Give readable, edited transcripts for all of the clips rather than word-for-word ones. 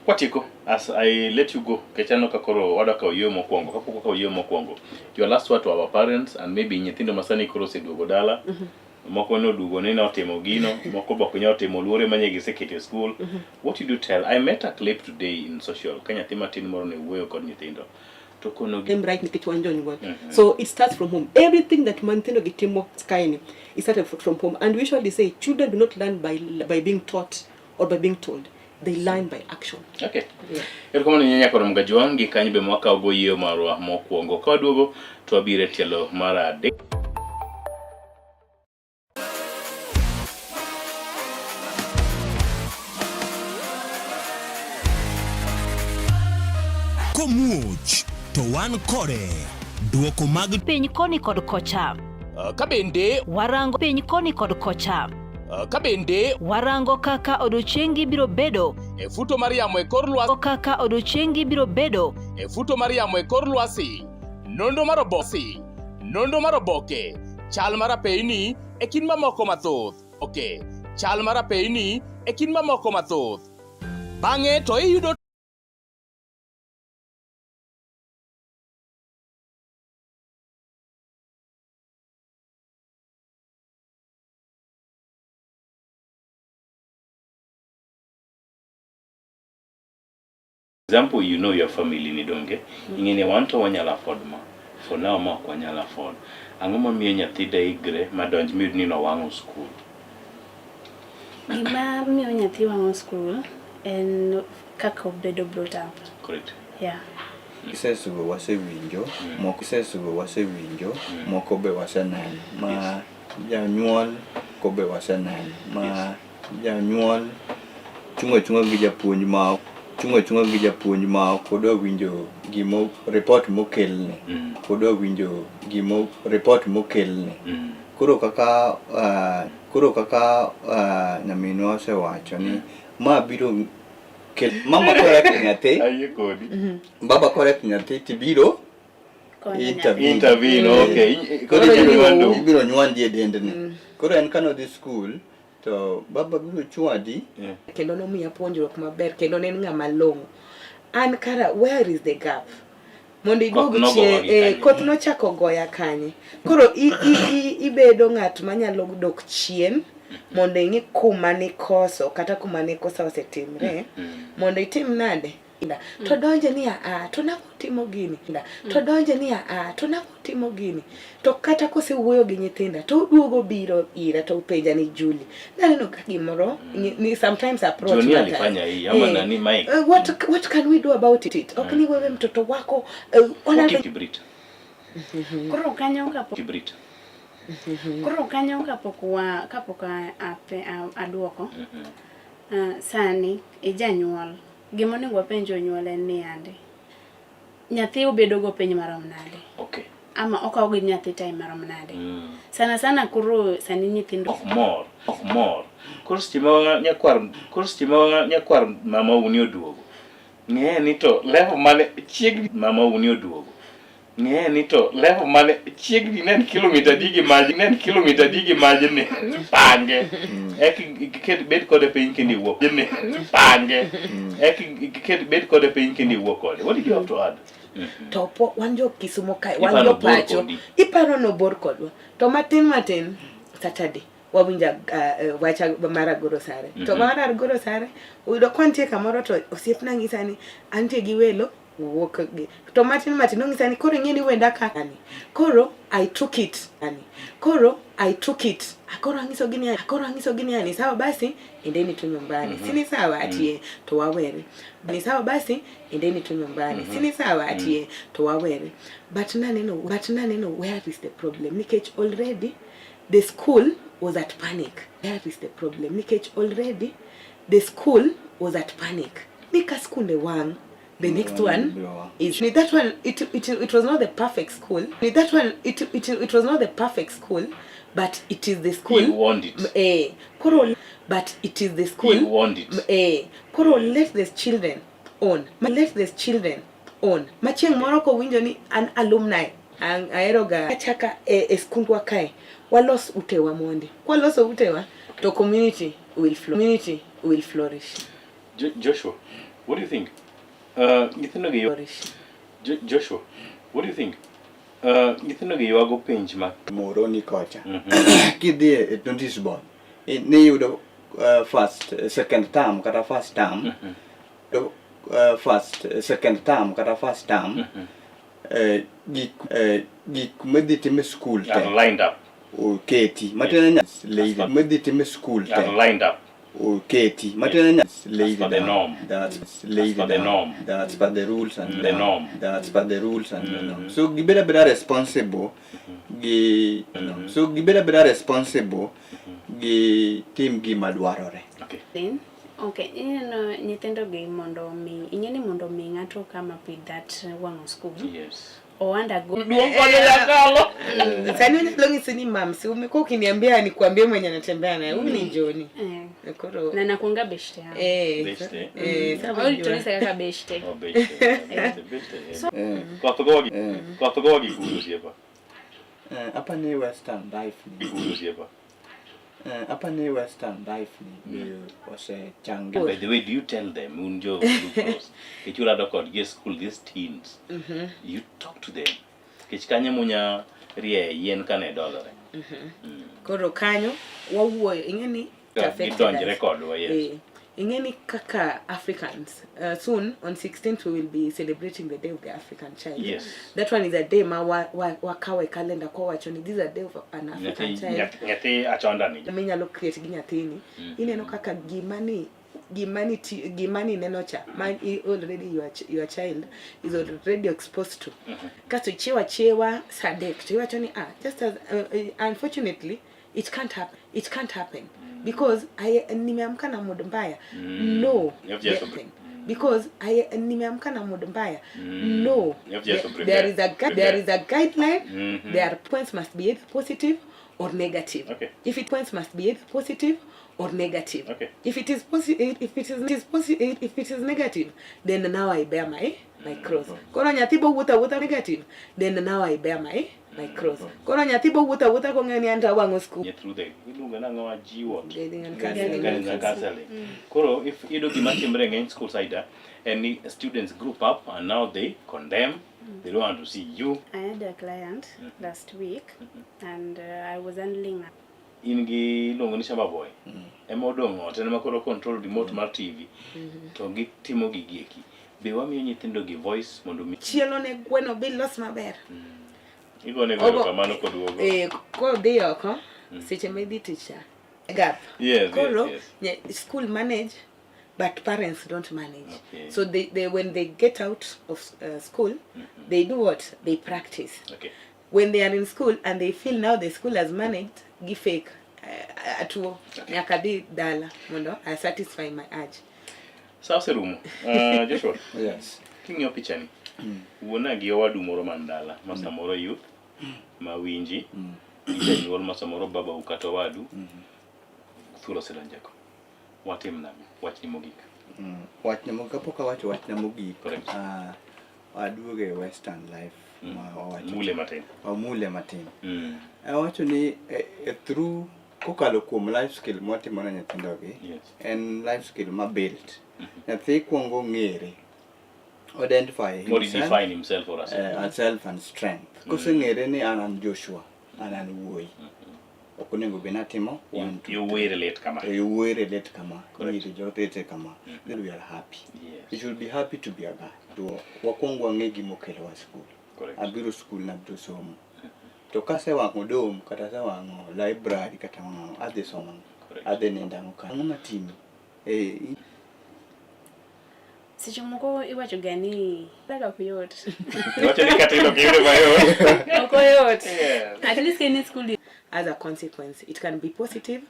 Kwatieko, as I let you go, kech aneno ka koro wadwa kawo yweyo mokwongo. Kapok wakawo yweyo mokwongo, your last word to our parents and maybe nyithindo ma sani koro oseduogo dala. Moko noduogo ni notimo gino, moko be ok nyal timo luore manye giseketo e school. What did you tell? I met a clip today in social ka nyathi matin moro ne wuoyo kod nyithindo. To kono them right nikech wan jonyuol. So it starts from home. Everything that manyithindo gi timo kaeni, it started from home. And we usually say children do not learn by being taught or by being told. They learn by action. Okay. Erokamano ahinya nyakoro Mgajwang' gi kanyo be mwakawo go yieyo marwa mokwongo. Ka waduogo to wabiro e tielo mar adek. Komuoch to wan kode. Dwoko mag piny koni kod kocha. Ka bende warango piny koni kod kocha. Ka bende warango kaka odiochiengi biro bedo e futo mar yamo e kor lwasi, kaka odiochiengi biro bedo e futo mar yamo e kor lwasi, nonro mar oboke, nonro mar oboke, chal mar apeyni e kind mamoko mathoth. Oke, chal mar apeyni e kind mamoko mathoth. Bang'e to iyudo Example, you know your family ni donge ing'e ni wan to wanyalo afford ma for now ma ok wanyal afford. Ang'o mamiyo nyathi daigre madonj miyud ni nowang'o skul? Gima miyo nyathi wang'o skul en kaka obedo brought up. Correct. Yeah. Cases go wasewinjo, moko cases go wasewinjo, moko be waseneno ma janyuol ko be waseneno ma janyuol chung' achung'a gi japuonj ma chung' achung'a gi japuonj ma ok odwa winjo gimo report mokelne, ok odwa winjo gimo report mokelne. Koro kaka koro kaka nyaminwa osewacho ni ma biro kel mama correct nyathi, Ayie kodi. baba correct nyathi tibiro Konyo nyathi. intervene. Intervene, okay. Koro Koro ibiro ibiro nywandi e dendni. Koro en kanodhi skul to baba biro chwadi. Kendo nomiya puonjruok maber kendo ne en ng'ama long'o. An kara where is the gap? Mondo iduog Koth chien, nogowa gi kanye? koth nochako goya kanye. Koro ibedo ng'at manyalo dok chien mondo ing'i kuma nikoso kata kuma ne kosa osetimre mondo itim nade? To donje ni a to nang'o timo gini? To donje ni a to nang'o timo gini? To kata kosewuoyo gi nyithinda to oduogo biro ira to openja ni Julie. Naneno ka gimoro ni sometimes approach Johnny matters. alifanya hii ama nani Mike? What can we do about it? Ok ni wewe mtoto wako ona Okay, kibrit. Koro kanyo kapok Kibrit. Koro kanyo kapok wa kapok aduoko. Sani ijanyuol. Gima onego wapenj jonyuol en ni yande nyathi obedo go piny marom nade? Okay. Ama okawo gi nyathi time marom nade? Sana sana koro sani nyithindo Ok mor, ok mor. Koro seche ma nyakwar, koro seche ma nyakwar mama uni oduogo, ng'e ni to level mane chiegni mama uni oduogo. Ng'e ni to level mane chiegni ne en kilomita adi gi maj, ne en kilomita adi gi majni. Pange. Ek iket bed kode piny kendo iwuo. Ni pange. Ek iket bed kode piny kendo iwuo kode. What did you have to add? To po wan jo Kisumo kae, wan Iparo jo bor pacho. kodi. Iparo no bor kodwa. To matin matin Saturday wawinjo wach mar Agoro Sare. To mar Agoro Sare oyudo ka wantie kamoro to osiepna nyisa ni antie gi welo wuok gi. To matin matin onyisa ni koro ing'e ni wenda ka ni. Koro I took it. Ani. Koro I took it. Koro anyiso gi ni, koro anyiso gi ni sawa basi endeni tu nyumbani. Si ni sawa atie to wawere. Ni sawa basi endeni tu nyumbani. Si ni sawa atie to wawere. But naneno where is the problem? Nikech already the school was at panic. Where is the problem? Nikech already the school was at panic. Ni ka skunde wang', the next one is that one. It was not the perfect school. That one it was not the perfect school, but it is the school. You want it. Koro, but it is the school. You want it. Koro let the children own. Let the children own. Machieng' moro kowinjo ni an alumni, an ahero ga achaka e skundwa kae, walos utewa mondi. Kwaloso utewa to community will flourish. Community will flourish. Joshua. What do you think? Nyithindo gi Joshua, what do you think? Nyithindo gi ywago penj ma Moroni kocha. Kidhi e notice board, niyudo first, second term kata first term. First, second term kata first term. Gik midhi tim e school te are lined up. Oketi. Matiende ni lady midhi tim e school te are lined up. Oketi. Matiende ni lady per the norm. That's laid per the down. Norm. That's per the rules and The norm. That's per the rules and the norm. So gibedo abeda responsible gi so gibedo abeda responsible gi tim gima dwarore. Okay. Then, okay, ineno nyithindo gi mondo mi ing'e ni mondo mi ng'ato come up with that wang'o school. O undergo Duong konyo nyakalo. Sani onyalo ng'isi ni mam, si umekuwa ukiniambia nikuambie mwenye anatembea naye huyu ni Johnny. Koro Na nakuanga beshte yangu. Beshte. Sasa Wewe unajua. ulituonyesha kaka beshte. Oh, beshte. Beshte, beshte. Koth gogi. Koth gogi kuno osiepa. Apa ni Western life ni. Kuno osiepa. Apa ni Western life ni be osechangi. By the way, do you tell them un jo Blue Cross? Kech urado kodgi e school, these teens. You talk to them. Kech kanyo munya rie yien kane dolore. Koro kanyo wawuoyo ing'e ni it affected Gidonjre us. kodwa, yes. Ing'e ni kaka Africans, soon on 16th we will be celebrating the day of the African child. That one is a day ma wakawo e calendar kwawacho ni this is a day of an African Nyathi child. nyathi achonda ni. Minyalo create gi nyathini. Ineno kaka gima ni neno cha ma already your child is already exposed to. Kasto ichiewa chiewa saa 3 to iwacho ni just as unfortunately it can't happen, it can't happen because I nimeamka na mood mbaya. No. You have just to Because I nimeamka na mood mbaya. No. You have just to There, prepare. there is a guideline. Their points must be either positive or negative. If it points must be either positive or negative. If it is if it is negative, then now I bear my cross. Koro nyathi bo wuotho awuotha negative, then now I bear my cross. Koro nyathi bo wuotho awuotha kong'eyo ni an to awang'o school. Yeah, through the iluongo nang'o ajiwo. Guiding and counseling. Guiding and counseling. Koro if iyudo gima timre e ng'eny schools aida en ni students group up and now they condemn, they don't want to see you. I had a client last week and I was handling a In gi iluongo ni shamba boy. Ema odong' ot en ema koro control remote mar TV. To gitimo gigi eki. Be wamiyo nyithindo gi voice mondo mi Chielo ne gweno bi los maber. Igone go erokamano koduogo. Kodhi oko seche ma idhi tich cha. Gap. Koro, school manage but parents don't manage. So they when they get out of school, they do what? They practice. When they are in school and they feel now the school has managed, give fake. Atuo nyaka dhi dala mondo I satisfy my urge. Sa oserumo. Joshua. Yes. King'iyo picha ni. Wuona gi owadu moro man dala ma samoro youth ma winji gi janyuol ma samoro babau kata owadu thuolo osedonjego. Watim nang'o? Wachni mogik. Wachna kapok awacho wachna mogik. Correct. Aduogo e Western life ma wawacho. Mule matin. Wamule matin. Awacho ni through kokalo kuom life skill mwatimo ne nyithindogi, en life skill ma built. Nyathi kuongo ng'ere. Identify Or himself, define himself or herself. Self and strength. Koseng'ere ni an an Joshua, an an wuoyi. Ok onego bed ni atimo one, two, Yowuoyi relate kama. three. Yowuoyi relate kama. Correct. Nyiri jo relate kama. Then we are happy. Yes. You should be happy to be a guy. To wakwong wang'e gimokelowa school. Correct. Abiro school nabiro somo. To kasewang'o dom kata asewang'o library kata wang'o adhi somo ang'o? Correct. Adhi nindo ang'o ka? Ang'o matimi? Seche moko iwacho ga ni dak ok yot. Iwacho ni kata in ok iyude mayot. Ok oyot. Yes. At least in school as a consequence it can be positive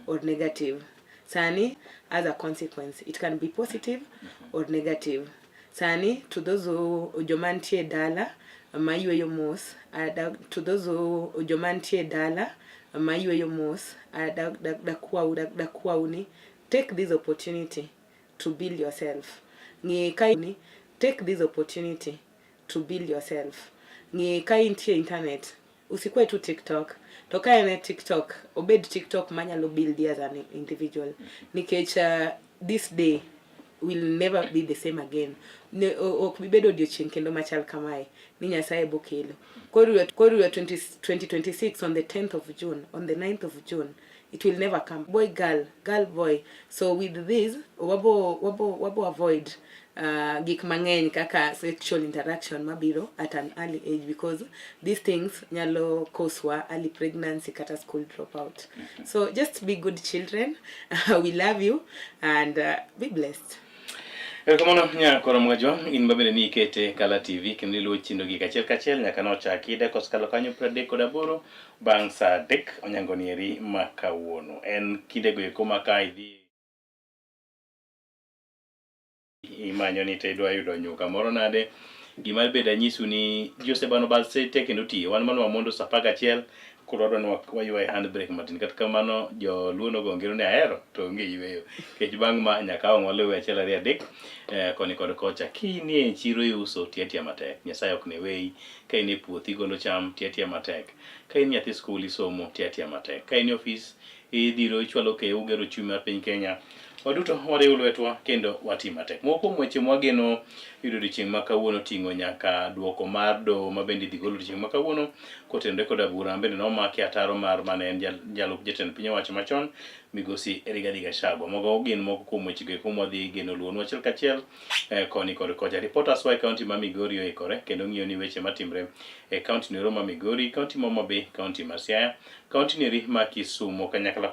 or negative. Sani as a consequence it can be positive or negative. Sani to those who joma nitie dala ma yweyo mos, to those who joma nitie dala ma yweyo mos, dakwau ni take this opportunity to build yourself. Ng'e ka ni take this opportunity to build yourself. Ng'e ka intie internet, usikwe tu TikTok. To ka en e TikTok, obed TikTok manyalo build as an individual. Nikech this day will never be the same again. Ne, ok bi bedo odiochieng' kendo machal kamae ni Nyasaye bokelo. Koro koro 20, 2026 on the 10th of June, on the 9th of June, it will never come. Boy, girl, girl, boy. So with this, wabo wabo wabo avoid gik mang'eny kaka sexual interaction mabiro at an early age because these things nyalo cause wa early pregnancy kata school dropout. So just be good children. We love you and be blessed. Erokamano nyakoro Mwajwa, in mabende ni ikete Kala TV kendo iluwo chenro gi kachiel kachiel nyaka nochaki dakika osekalo kanyo 38 bang' saa 3 onyango nieri ma kawuono. En kindego eko ma ka idhi imanyo ni to idwa yudo nyuka moro nade gima bende anyisu ni ji osebano bad te kendo tiyo wan mano wamondo saa 11 koro wadwa ni waywaye handbrake matin kata kamano joluo nogo ngero ni ahero to onge yweyo nikech bang' ma nyaka ang' waluwe achiel ariyo adek koni kod kocha kinie e chiro iuso ti atiya matek Nyasaye ok ne weyi ka in e puothi igolo cham ti atiya matek ka in nyathi skul isomo ti atiya matek ka in e ofis idhiro ichwalo keyo ugero uchumi mar piny Kenya waduto wariw lwetwa kendo wati matek. Moko kuom weche mwageno yudo odiochieng' ma kawuono ting'o nyaka duoko mar doho ma bende idhi gol odiochieng' ma kawuono kotenore koda bura ma bende nomaki ataro mar mane en jalup jatend piny owacho machon migosi Rigathi Gachagua. Mogo gin moko kuom weche go eko mwadhi geno luwonu achiel kachiel eh, koni kod kocha. Reporters wa e kaunti ma Migori oikore kendo ng'iyo ni weche matimre e kaunti nero ma Migori, kaunti ma Homa Bay, kaunti ma Siaya, kaunti neri ma Kisumo kanyakla.